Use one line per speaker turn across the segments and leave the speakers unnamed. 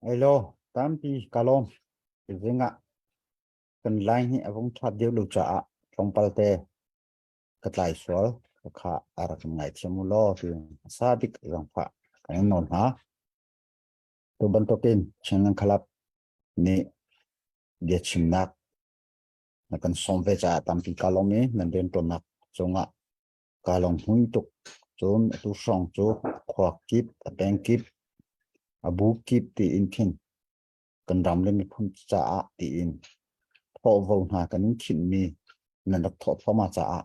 Hello, tampi ka lawm. Zing ah kan line hi a vung ṭhat deuh lo caah tlawmpal te ka tlai sual. Ka kha a rak ngaithiam u law ti sa bik zangfah kan in nawl hna. Tu bantukin Chinland Club nih biachimnak na kan sawm ve caah tampi ka lawm i nan rianṭuannak cungah Kaa lung tuk. Cun atu hrawng cu khua kip, a peng kip, a bu kip tiin khin kan ram le miphun caah tiin thawhvo hna kan in khinhmi nan rak thawh thluahmah caah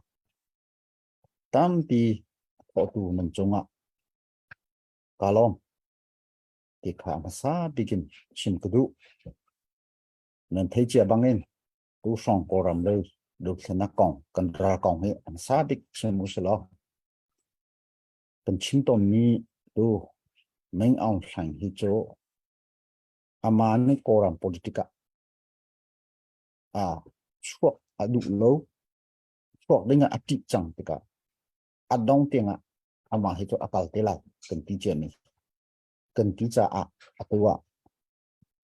tampi a thawhtu nan cungah kaa lawm ti kha hmasa bik in chim ka duh. Nan thei cia bangin tu hrawng Kawlram lei dothlennak kong kan ral kong hi an sa bik chim u silaw kan chim tawnmi tu Meng Aung Hlaing hi cu ama nih Kawlram politic ah a chuak a duh lo chuak ding ah a ṭih cang tikah a dong tiangah amah hi cu a kal te lai kan ti cia mi kan ti caah atu ah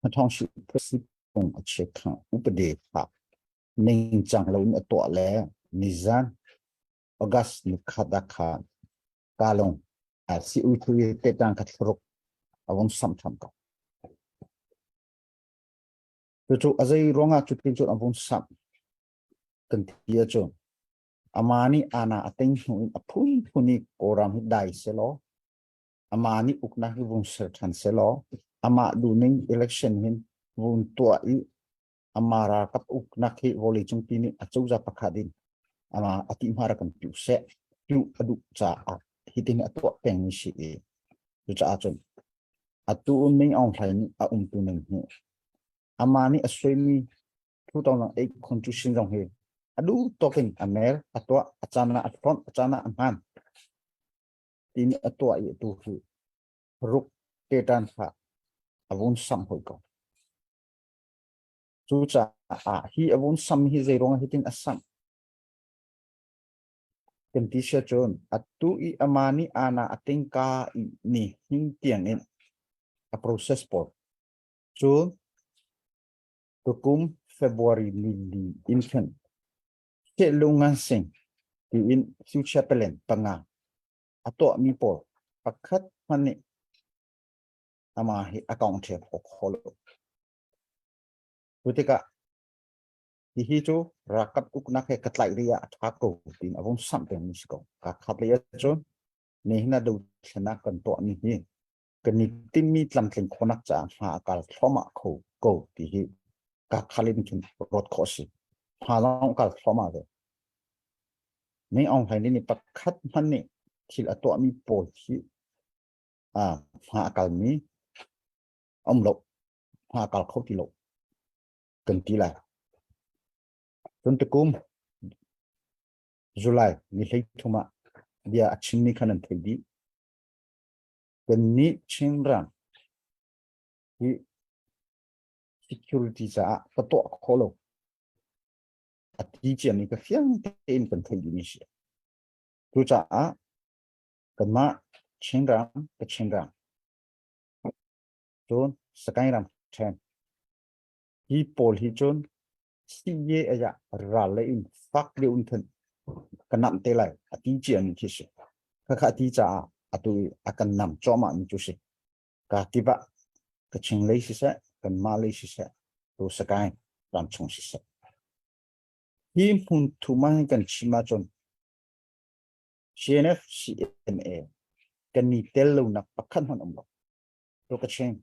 2008 phung a chiakhang upade kha ningcang loin a tuah le nizan August ni khat ah khan Kalung CU3 tetang kha thluruk a vung samh ṭhan ko. Cucu a zei ruangah cutin cun a vung samh kan ti ahcun ama nih ana a teng hnu in a phunphun i Kawlram hi dai selaw amah nih uknak hi vung ser ṭhan selaw amah duhning election hin vung tuah i amah ralkap uknak hi vawleicung pi nih a cozah pakhat in amah a ti hma rak kan piu seh piu a duh caah hitin a tuah pengmi si i cucaah cun atu Ming Aung Hlaing nih a umtu ning hi amah nih a suaimi 2008 constitution zong hi a duh tawk in a mer a tuah a caan ah a hlonh a caan ah a hman timi a tuah i atu hi ruk teṭan kha a vun samh hoi ko. Cucaah hi a vun sam hi zei ruangah hitin a samh? Kan ti sia cun atu i ama nih ana a tingka i ni hing tiang in a process pawl cun tukum February ni li in khin Lungansing tiin future plan panga a tuahmi pawl pakhat hmanh nih amah hi a kong ṭhiam kho kho lo. Cu tikah hihi cu ralkap uknak he ka tlaih rih ah a ṭha ko tiin a vung samh pengmi si ko. Kaa khat lei ahcun nihin ah dothlennak kan tuahmi hi kan i timmi tlamtling khawhnak caah hma a kal thluahmah kho ko ti hi ka khal in khin ruat khawh a si. Hma lawng kal thluahmah ve. Ming Aung Hlaing nih pakhat hmanh nih thil a tuahmi pawl hi a hma a kalmi um lo. Hma a kal kho ti lo kan ti lai. Cun tukum July ni 13 ah bia a chimmi kha nan theih dih. Kannih Chinram hi security caah ka tuah khawh lo. A ti ciami ka fiang tein kan theih dihmi si. Cucaah kanmah Chinram, Kachin ram, cun Sagaing ram ṭhen hi pawl hi cun CA ayah ral le in fak deuh in khan ka namh te lai a ti ciami khi si. Khakha a ti caah atu i a kan nam cuahmah mi cu si. Ka kip ah ka ching lei siseh, kanmah lei siseh, tu Sagaing ramchung siseh. Hi hmun thum ah hin kan chim ahcun CNF CNA kan ni tel lonak pakhat hmanh um lo. Tu ka ching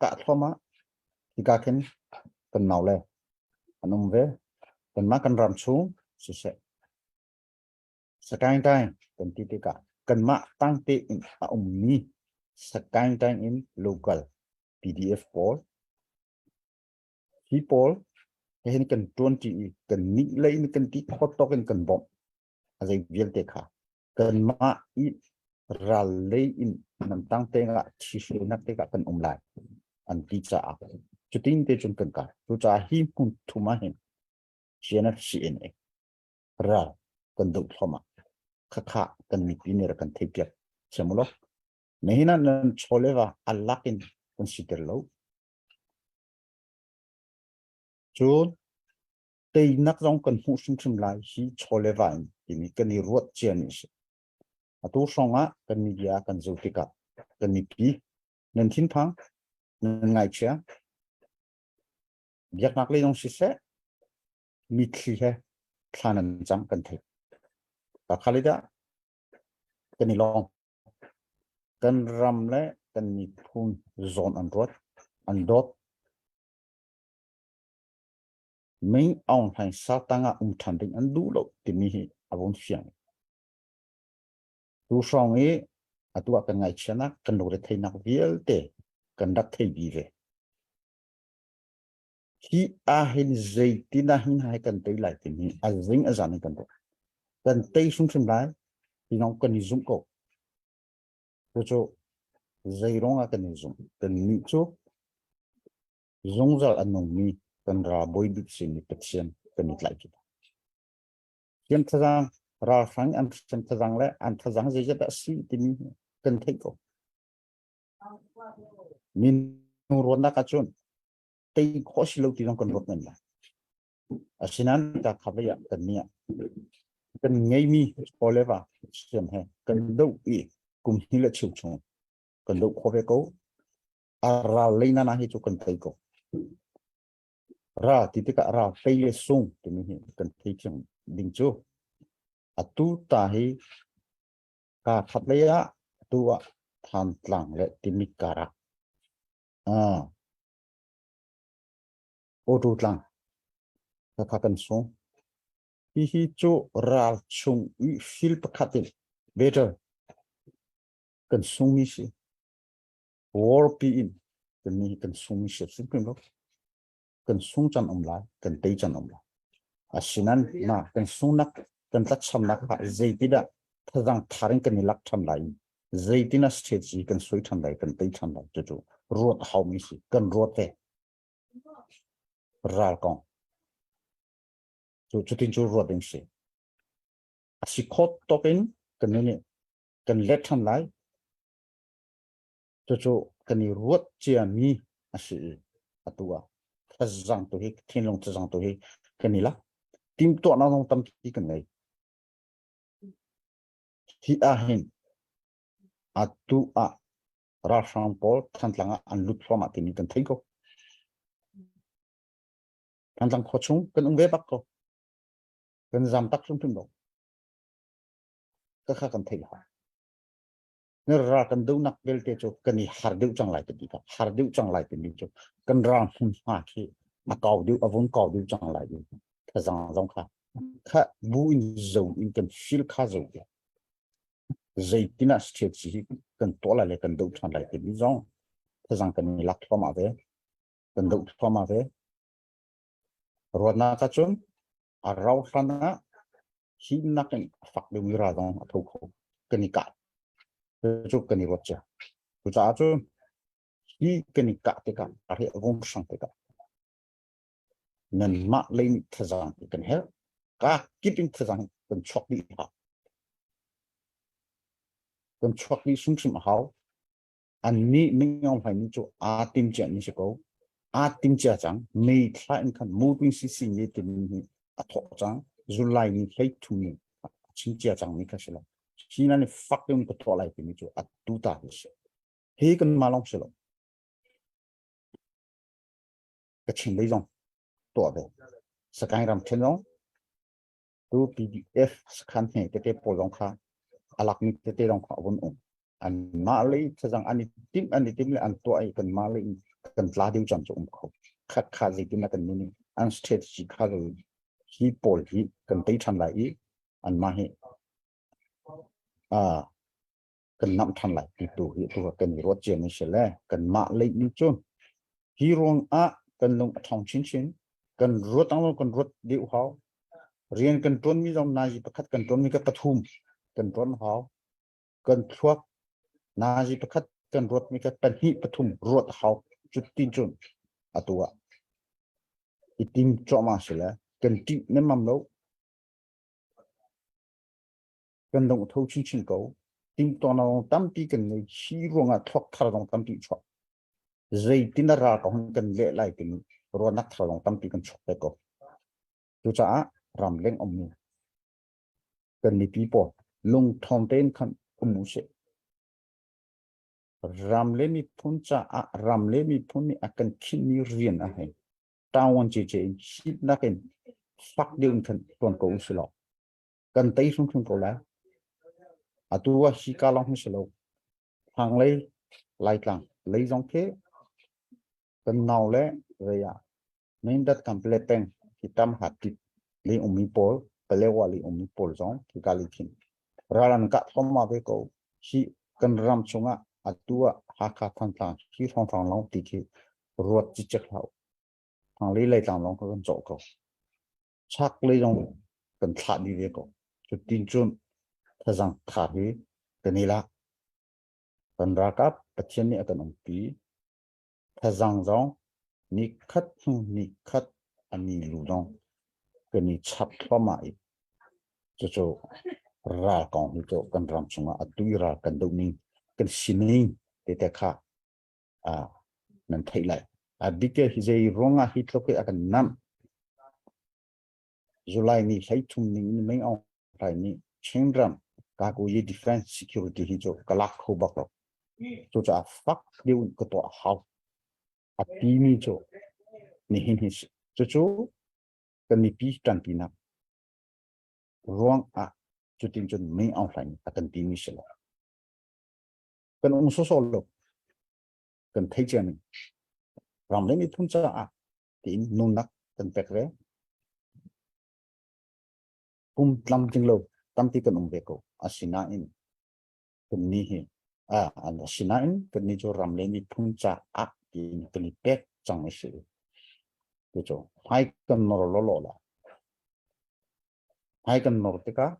kah thluahmah hika khin kan nau le an um ve kanmah kan ram chung siseh Sagaing Taing kan ti tikah kanmah tangte in a ummi Sagaing Taing in local PDF pawl hi pawl he hin kan ṭuanṭi i kan nih lei in kan ti khawt tawk in kan bawmh a zei vialte kha kanmah i ral lei in nan tang te ah thihruainak te ah kan um lai an ti caah cutin te cun kan kai cucaah hi hmun thum ah hin CNF CNA ral kan doh thluahmah khakha kan mipi nih rak kan theihpiak siam ulaw nihin ah nan chawleva a lak in. Kan si tel lo. Cun teinak zong kan hmuh hrimhrim lai hi chaw le va in timi kan i ruat cia mi a si. Atu hrawng ah kan media kan zoh tikah kan mipi nan thinphang, nan ngaihchia, biaknak lei zong siseh, mitthli he thla nan cam kan theih. Khalida kan i lawm. Kan ram le kan miphun zawn an ruat, an dawt. Ming Aung Hlaing sa tangah um ṭhan ding an duh lo timi hi a vun fiang. Tu hrawng i atu ah kan ngaihchianak, kan lungretheihnak vialte kan rak thei dih ve. Hi ahhin zeitin ah hin hai kan tei lai timi a zing a zan in kan ruah. Kan tei hrimhrim lai, hi zong kan i zumh ko. Cucu zeiruang ah kan i zumh? Kannih cu zungzal a nungmi kan ralbawi bik simi Pathian kan i tlaih cu. Siam thazaang, ralhrang an siam thazaang le an thazaang zeizat dah si timi kan theih ko. Minung ruahnak ahcun tei khawh si lo ti zong kan ruat men lai. Asinain ka khavei ah kan nih ah kan ngeimi Oleva siam he kan doh i kum hnih le cheu chung kan doh khawh ve ko. A ral lei nana hi cu kan tei ko. Ra ti tikah ra tei le sung timi hi kan thei thiam ding cu atu ta hi ka khat lei ah atu ah Thantlang le Timit karah ah Auto tlang khakha kan sung. Hihi cu ral chung i fil pakhat in better kan sungmi si. War pi in kan ni kan sungmi si hrimhrim lo. Kan sung can um lai, kan tei can um lai. Asinan na kan sungnak kan tlatchamnak ah zeitidah thazang tharing kan i lak ṭhan lai i zeitin a strategy kan sui ṭhan lai, kan tei ṭhan lai cucu ruat haumi si. Kan ruat ve. Ral kong. Cu cutin cu ruat ding si. A si khawt tawk in kan nih kan let ṭhan lai. Cucu kan i ruat ciami a si i atu ah thazang tu hi thinlung thazang tu hi kan i lak. Timtuahnak zong tampi kan ngei. Hi ah hin atu ah ralhrang pawl Thantlang ah an lut thluahmah timi kan thei ko. Thantlang khua chung kan um ve bak ko. Kan zam tak hrimhrim lo. Ka kha kan thei hau. Na ra kan donak belte cu kan i har deuh cang lai ti ka har deuh cang lai timi cu kan ra hmun hma khi a kau deuh a vung kau deuh cang lai thazang zong kha kha bu in zo in kan feel kha zo zeitin ah strategy hi kan tuah lai le kan doh ṭhan lai timi zong thazang kan i lak thluahmah ve, kan doh thluahmah ve. Ruatnak ahcun a rau hlan ah hi nakin a fak deuhmi ral zong a tho kho, kan i kah cu kan i ruat cia. Cucaah cun hi kan i kah tikah a hi a vung hrang tikah nanmah lei nih thazaang kan herh, ka kip in thazaang kan chuak dih hau, kan chuak dih hrimhrim a hau. Annih Ming Aung Hlaing cu aa tim cia mi si ko, aa tim cia cang. May thla in khan moving CC ni timi hi a thawk cang. July ni 13 ni a chim cia cang mi kha si lo. Hi nan i fak in ka tuah lai timi cu a tu ta hi si. Hi kan ma long si lo, Kachin lei zong tuah ve. Sagaing ramṭhen zong tu PDF sakhan hme tete pawl zong kha a lakmi tete zong kha a vun um. Anmah lei thazang an i tim le an tuah i kanmah lei in kan tla ding caan cu um kho. Khat kha zeitin ah kan nun i an strategy kha hi pawl hi kan tei ṭhan lai i anmah hi kan namh ṭhan lai ti tu hi tu kan i ruat cia mi si le kanmah lei nih cun hi ruang ah kan lung a ṭhawng chinchin. Kan ruat ang kan ruat deuh hau. Rian kan ṭuan mi zong nazi pakhat kan ṭuan mi ka pathum kan ṭuan hau. Kan thluak nazi pakhat kan ruat mi ka pahnih pathum ruat hau. Cu tin cun atu ah i tim cuahmah si le kan ṭih nemmam lo, kan dong tho chinchin ko. Timtuahnak zong tampi kan ngei. Hi ruangah thluak thar zong tampi chuak. Zeitin a ral ka hun kan leh lai timi ruahnak thar zong tampi kan chuak ve ko. Cucaah ramleng ummi kan mipi pawl lungṭhawng tein khan um u sih. Ram le miphun caah ram le miphun nih a kan khinhmi rian a hei ṭawan cece in hipnak in fak deuh in khan ṭuan ko u sih law kan tei hrimhrim ko lai. Atu ah hi ka lawng hi si lo. Thlanglei Laitlang lei zong khi kan nau le rei ah Mindat Kanpalet peng hi tam hat tit lei ummi pawl Palewa lei ummi pawl zong hika lei khin ral an kah thluahmah ve ko. Hi kan ram chungah atu ah Hakha Thantlang hi hrawnghrang lawng ti khi ruat cicek hlah u. Thlanglei Laitlang lawng kha kan cawh ko. Chaklei zong kan thlah dih ve ko. Cutin cun thazang tha hi kan i lak. Kan ralkap Pathian nih a kan umpi. Thazang zong ni khat hnu ni khat a ni lu zong kan i chap thluahmah i cucu ral kong hi cu kan ram chungah atu i ral kan doh ning kan sining tete kha nan theih lai. A bik hi zei ruangah hi tluk hi a kan namh. July ni 13 ning in Meng Aung Hlaing nih Chinram Kakuyi Defense Security hi cu ka lak kho bak lo. Cucaah fak deuh in ka tuah hau. A timi cu nihin hi si. Cucu kan mipi ṭanpinak ruang ah cutin cun Meng Aung Hlaing a kan timi si lo. Kan um sawsawh lo. Kan thei cia ning. Ram le miphun caah tiin nunnak kan pek ve. Pum tlamtling lo tampi kan um ve ko. Asinain kan ni hi asinain kan ni cu ram le miphun caah tiin kan i pek cang a si. Cucu hmai kan nor lawlaw la. Hmai kan nor tikah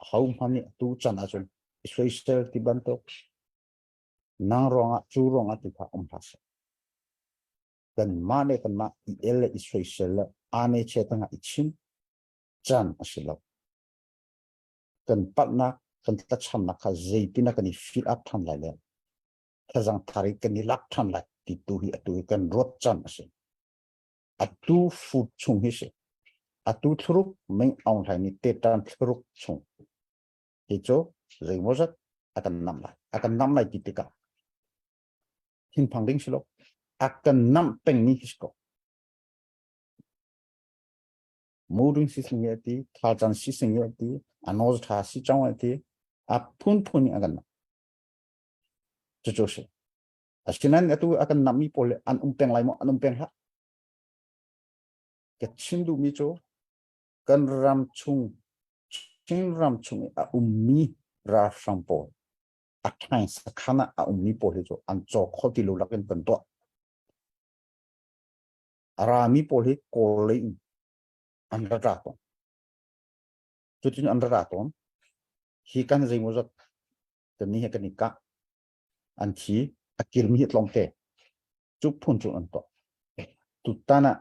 ahohmanh nih tu chan ahcun i soisel ti bantuk nang ruangah cu ruangah ti kha um hlah seh. Kanmah le kanmah i el le i soisel le aa che tangah i chim caan a si lo. Kan palhnak, kan tlachamnak kha zeitin ah kan i fill up ṭhan lai le thazang thar i kan i lak ṭhan lai ti tu hi atu hi kan ruat caan a si. Atu food chung hi si. Atu thluruk Meng Aung Hlaing nih tetan thluruk chung hi cu zeimawzat a kan nam lai. A kan nam lai ti tikah thinphang ding si lo. A kan namh peng ni hi si ko. Muding si sing ti, thalcan si sing ti, anoz tha si chong ti, a phunphun in a kan nam. Cucu si. Asinain atu a kan nammi pawl le an um peng lai maw an um peng hlah. Ka chim duhmi cu kan ram chung Chin ram chung i a ummi ralhrang pawl a ṭhaing sakhan ah a ummi pawl hi cu an caw kho ti lo lakin kan tuah. A rami pawl hi Kawl lei in an ra ra tawn. Cutin an ra ra tawn. Hi kan zeimawzat kan ni he kan i kah. An thi a kirmi hi tlawmte. Cu phun cu an tuah. Tutan ah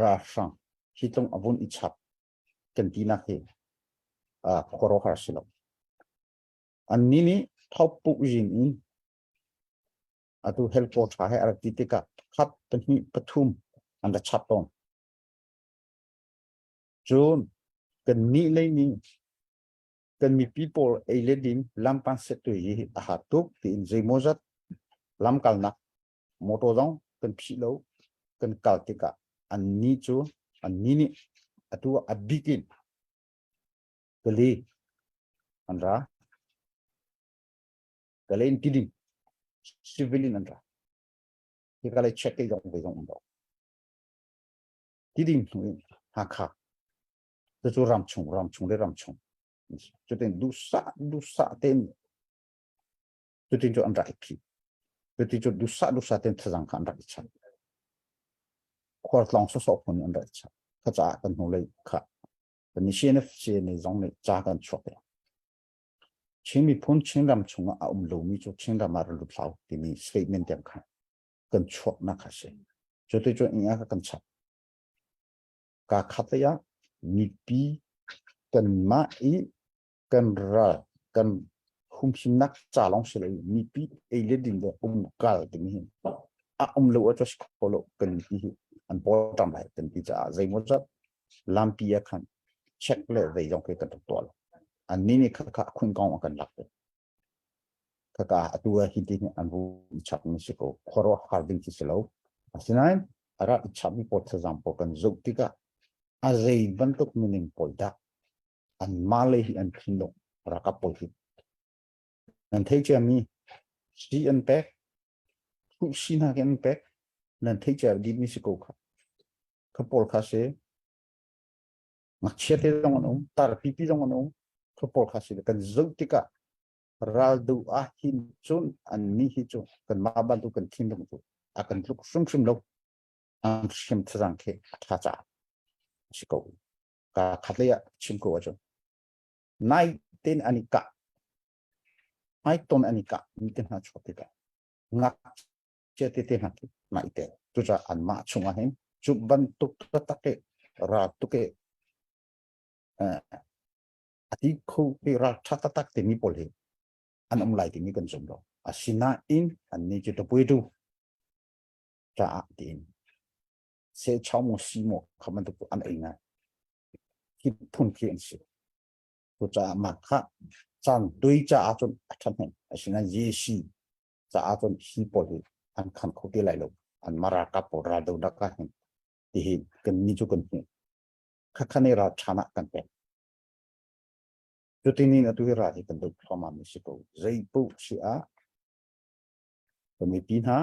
ralhrang hi tlung a vun i chap kan tinak hi khuaruahhar si lo. Annih nih thopuk zin in atu helpaw ṭha he a rak ti tikah khat pahnih pathum an ra chap tawn. Cun kannih lei nih kan mipi pawl ei le din lampan set tu hi a har tuk tiin zeimawzat lamkalnak motor zong kan phih lo kan kal tikah annih cu annih nih atu a bik in Kali an ra kale in tidim civil in an ra hika lei check ke zong ve zong um lo tidim hnu in Hakha cucu ramchung ramchung le ramchung cutin duhsah duhsah tein cutin cu an rak i phi cutin cu duhsah duhsah tein thazang kha an rak i chan khualtlawng sawsawh phun an rak i chan kha caah kan hnulei kha kan CNF CNA zong nih ca kan chuak te Chin miphun Chinram chungah a um lomi cu Chinram ah ra lut hlah timi statement tiang kha kan chuaknak kha si. Cu ti cu ing ah kan chap. Ka khat lei ah mipi kanmah i kan ral kan humhimnak ca lawng si lo mipi ei le din le um kal timi hi A um lo a si kho lo kan ti hi an paw tam lai kan ti caah zeimaw zat lampi ah khan check le zeizong khi kan rak tuah lo. An ni nih khakha khun kong kan lak te. Khaka atu ah hi ti an bu i chap mi si ko khuaruah har ding khi si lo. Asinain a rak i chap mi pawl thazang pawl kan zoh tikah a zei bantuk mining pawl dah an mah lei hi an thinlung ralkap pawl hi nan thei cia mi si an pek si hna khi an pek nan thei cia dih mi si ko kha kha pawl kha si ngakchia te zong an um tar pipi zong an um kha pawl kha si kan zoh tikah ral du ah hin cun an ni hi cu kan mah bantuk kan thinlung cu a kan tluk hrimhrim lo an hrim thazang khi a tha caah si ko ka khat lei ah chim ko ahcun nai ten an i kah nai ton an i kah mi te hna chuak tikah ngakchia te te hna khi nai te cucaah anmah chungah hin cu bantuk taktak i ra tuk i a ti kho i ra tha taktak timi pawl hi an um lai timi kan zum lo asinain annih cu tapui tu caah tiin se chau mo si mo kha bantuk an ei ngai hi phun khi an si cucaah mah kha caan tui caah cun a ṭhahnem asinain Jesuh caah cun hi pawl hi an khan kho ti lai lo an mara kap pawl ral do dak ah hin ti hi kan ni cu kan hmuh khakhan i ral ṭhan ah kan pek cutin atu hi ral hi kan do thluahmah mi si ko zei paoh si ah kan mipi hna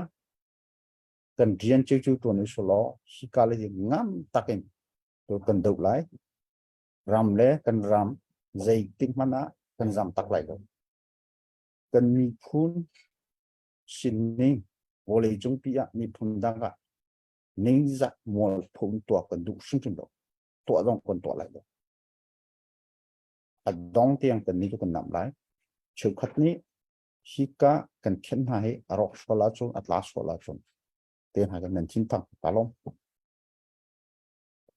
kan rian cu cu tuan u law hi ka le ngam takin to kan doh lai ram le kan ram zeitik hmanh ah kan zam tak lai lo kan miphun sinning vawlei cungpi ah miphun dang ah ningzah mual phun tuah kan duh hrimhrim lo tuah zong kan tuah lai lo a dong tiang kan ni cu kan nam lai cheukhat nih hika kan khen hna hi a rawk sual ahcun a tla sual ahcun te hna kan nan thin thang ta lom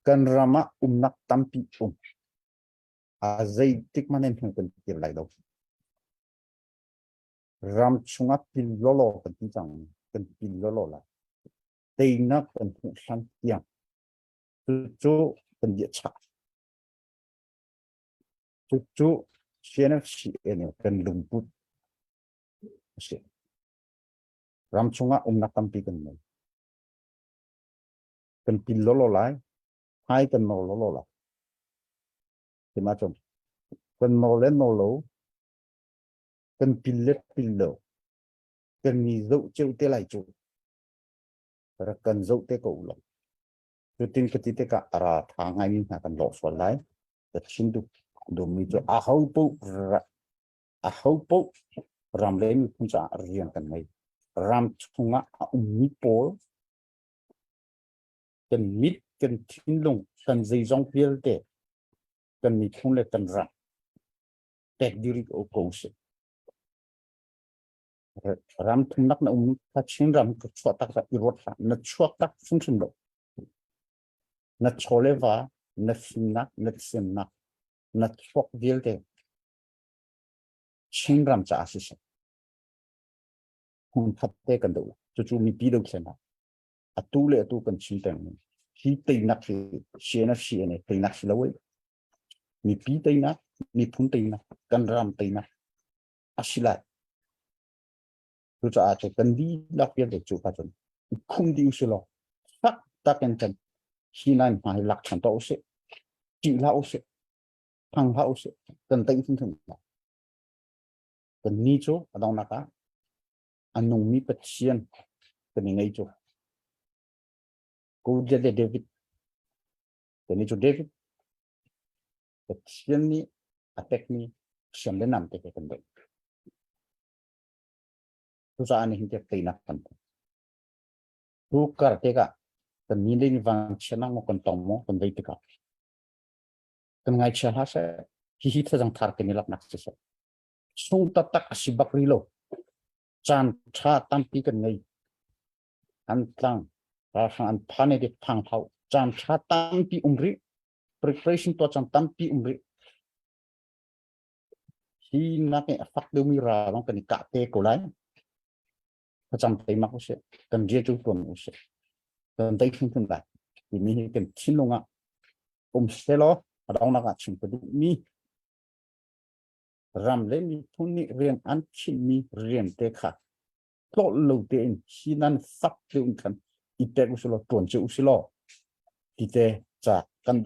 kan ram ah umnak tampi um a zeitik man in hnu kan kir lai lo ram chungah pil lolo kan ti cang kan pil lolo la teinak kan hmuh hlan tiang cu kan dia chak Cucu CNFCA nih kan lungput a si. Ram chungah umnak tampi kan ngei. Kan pil lawlaw lai, hmai kan nor lawlaw lai. Tima cun kan nor le nor lo, kan pil le pil lo, kan mi zoh ceu te lai cu. Rak kan zoh te ko u law. Cutin ka ti tikah a ra tha ngaimi hna kan lawh sual lai. Ka chim duh duhmi cu aho paoh ram le miphun caah rian kan ngei. Ram chungah a ummi pawl kan mit, kan thinlung, kan zeizong vialte kan miphun le kan ram pek diri ko ko sih. Ram thumnak na um kha Chin ram ka chuah tak i ruat hlah. Na chuak tak hrimhrim lo. Na chaw le va, na fimnak, na thiamnak, na thluak vialte Chin ram caah siseh hmun khat te kan doh. Cucu mipi dothlennak. Atu le atu kan chim pengmi hi teinak hi CNF CNA teinak si lo ei. Mipi teinak, miphun teinak, kan ram teinak a si lai. Cucaah cu kan dihlak vialte cu kha cun i khum dih usih law fak takin kan hi nai hma hi lak ṭhan tuah usih. Ṭih hlah usih. Phang hlah usih. Kan tei hrimhrim lai. Kan ni cu a donghnak ah a nungmi Pathian kan i ngei cu. Goliath le David. Kan ni cu David. Pathian nih a pekmi hriam le nam te he kan doh. Cucaah nihin tiang teinak kan hmu. Tu kar tikah kan ni le ni vang chianak maw kan tong maw kan vei tikah kan ngaichia hlah seh hihi thazang thar kan i laknak siseh sung taktak a si bak rih lo caan ṭha tampi kan ngei an tlang ralhrang an phan i phang hau caan ṭha tampi um rih preparation tuah caan tampi um rih hi nak i a fak deuhmi ral kan i kah te ko lai. Thlacam teimak usih. Kan rian cu tuan usih. Kan tei hrimhrim lai. Timi hi kan thinlung ah um selaw a donghnak ah chim ka duhmi ram le miphun nih rian an khinhmi rian te kha tlawlh lo tein hi nan fak tein khan i pek usih law tuan cio usih law ti te ca kan.